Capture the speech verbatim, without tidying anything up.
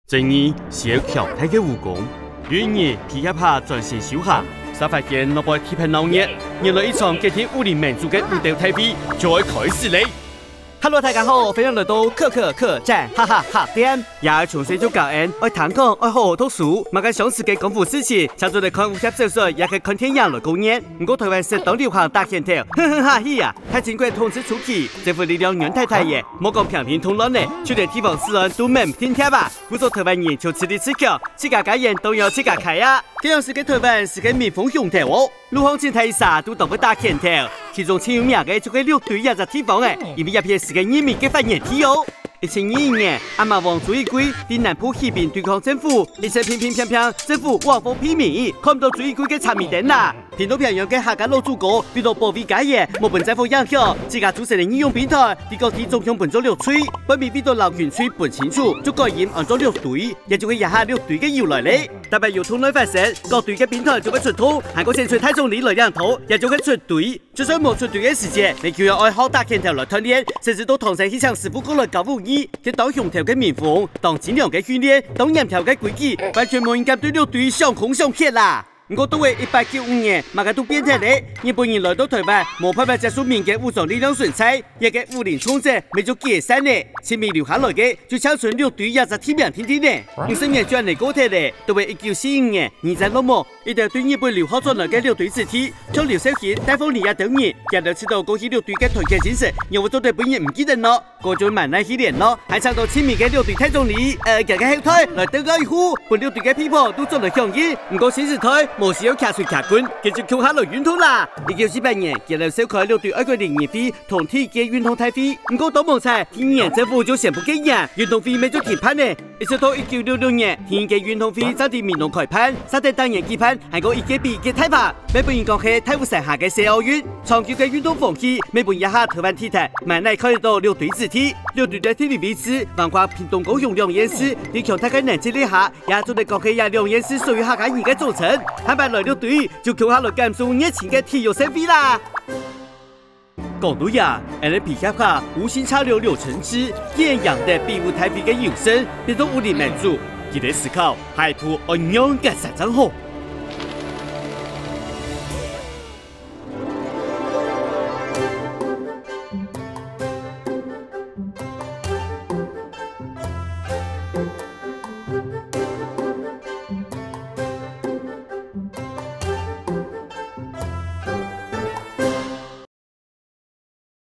正義需要強大个武功。有一日，皮協客專心修行，煞發現外背特別鬧熱，原來一場決定武林盟主个武鬥大會就愛開始咧！Hello，大家好，歡迎來到可可客棧哈哈客店。這下從細就教𫣆，愛聽講，愛好好讀書，麼个相識个功夫事情，請做得看武俠小說，也係看電影來過年。毋過台灣實當流行打拳頭，哼哼哈嘿啊！大清國統治初期，政府力量軟大大个，莫講平定動亂咧，就連地方治安都毋定貼啊！故所台灣人就自立自強，自家家園當然愛自家開啊！該央時个台灣係个民風雄鬥哦，路項盡大儕都當會打拳頭，其中盡有名个就係六堆這隻地方欸，因為這片係个人民个發源地哦。一七二一年，阿媽王朱一貴在南部起兵對抗政府，一陣乒乒乓乓，政府畫虎忒尾，看毋到朱一貴个赤尾燈啦！屏東平原个客家老祖公為了保衛家園，無分戰火影響，自家組成个義勇兵團，在各地總共分做六隊，分別為著摎軍隊分清楚，就改音安做六堆，也就係這下六堆个由來咧。逐擺有動亂發生，各隊个兵團就會出動，還過選出大總理來領導，也就係出隊。 就算無出隊个時節，乜共樣愛好打拳頭來鍛鍊，甚至到唐山去請師傅過來教武藝，該當雄鬥个民風，當精良个訓練，當嚴條个規矩，完全無人敢對六堆相攻相㧒啦！毋過到了一八九五年，麼个都變忒咧，日本人來到台灣，無辦法接受民間武裝力量存在，這个武林創者乜就解散咧，盡尾留下來个就淨伸六堆這隻地名定定咧。五十年轉眼過忒咧，到了一九四五年，二戰落幕， 一兜對日本留學轉來个六堆子弟，像劉少卿、戴鳳妮這兜人，佢兜試著過去六堆个團結精神，仰會做得分人毋記得呢？過轉滿哪去聯絡，還請到盡尾个六堆大總理，呃，佢个後代來鬥過一呼，分六堆个臂膊都轉來響應。毋過新時代無需要擎錘擎棍，佢就共下來運動啦！一九四八年，佢兜召開六堆愛國聯誼會同第一屆運動大會，毋過當無彩，第二年政府就宣布戒嚴，運動會乜就停辦咧。 一直到一九六六年，第二屆運動會正在屏東開辦，煞等逐年舉辦，還過一屆比一屆大哇，乜分人講係大武山下个細奧運。長久个運動風氣，乜分這下台灣體壇滿哪看得到六堆子弟。六堆个地理位置，橫跨屏東高雄兩縣市，在強大个能見力下，也做得講係這兩縣市所有客家人个總稱。坦白來，六堆就共下來感受熱情个體育盛會啦！ 講到這，𫣆俚皮協客無心插柳柳承之，竟然贏得比武大會个優勝，變做武林盟主。佢个思考，下一步愛仰結煞正好？